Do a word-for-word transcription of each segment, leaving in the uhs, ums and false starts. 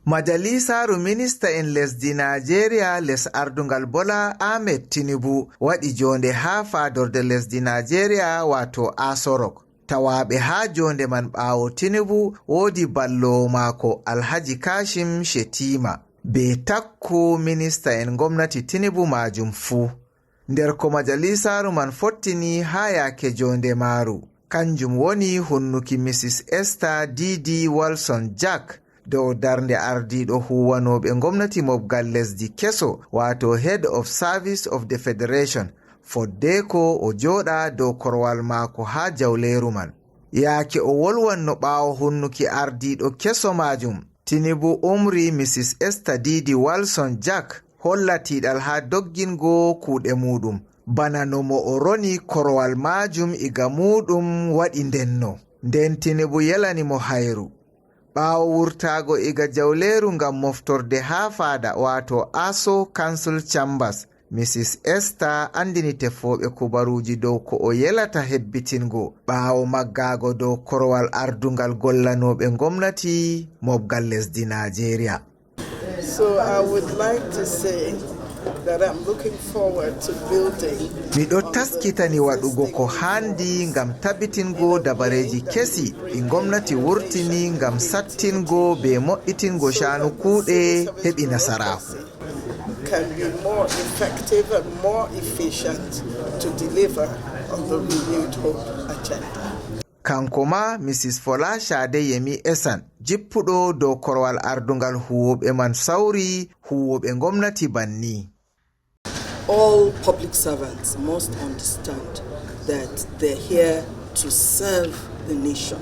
Majalisaaru minista en lesdi Naajeeriya les ardungal Bola Ahmed Tinubu waɗi joonde haa faadorde lesdi Naajeeriya, waato Asorok. Tawaaɓe haa joonde man ɓaawo Tinubu woodi balloowo maako Alhaji Kashim Shettima, bee takko minista en ngomnati Tinubu maajum fuu. Nder ko majalisaaru man fottini haa yaake joonde maaru, kanjum woni hunnuki Misis Esther Didi Walson Jack dow darnde ardiiɗo huuwanooɓe ngomnati mobgal lesdi keso, waato Head of Service of the Federation, foddeeko o jooɗa dow korowal maako haa jawleeru man. Yaake o wolwanno ɓaawo hunnuki ardiiɗo keso maajum, Tinubu umri Misis Esther Didi Walson Jack holla tiiɗal haa doggingo kuuɗe muuɗum, bana no mo o roni korowal maajum iga muuɗum waɗi ndenno. Nden Tinubu yelani mo hayru. Ɓaawo wurtaago iga jawleeru ngam moftorde haa faada, waato Aso Council Chambers, Misis Esther anndini tefooɓe kubaruuji dow ko o yelata hebbitingo ɓaawo maggaago dow korowal ardungal gollanooɓe ngomnati mobgal lesdi Naajeeriya. So I would like to say that I'm looking forward to building. Miɗo taskitani waɗugo ko haandi ngam tabitingo dabareeji kesi ɗi ngomnati wurtini ngam sattingo bee moƴƴitingo sha'anu kuuɗe heɓi nasaraaku. Can be more effective and more efficient to deliver on the renewed hope agenda. Kanko maa, Misis Fola Shade Yemi Esan, jippuɗo dow korowal ardungal huuwooɓe man, sawri huuwooɓe ngomnati banni. All public servants must understand that they're here to serve the nation.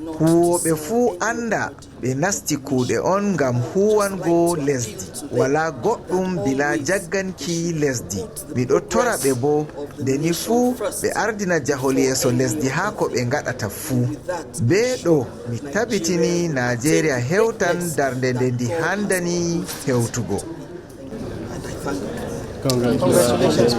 Huuwooɓe fuu annda ɓe nasti kuuɗe on ngam huuwango lesdi, walaa goɗɗum bilaa jagganki lesdi. Miɗo tora ɓe boo, nde ni fuu ɓe ardina jahol yeeso lesdi haa ko ɓe ngaɗata fuu. Bee ɗo, mi tabitini Naajeeriya hewtan darnde nde ndi handani hewtugo. Congratulations.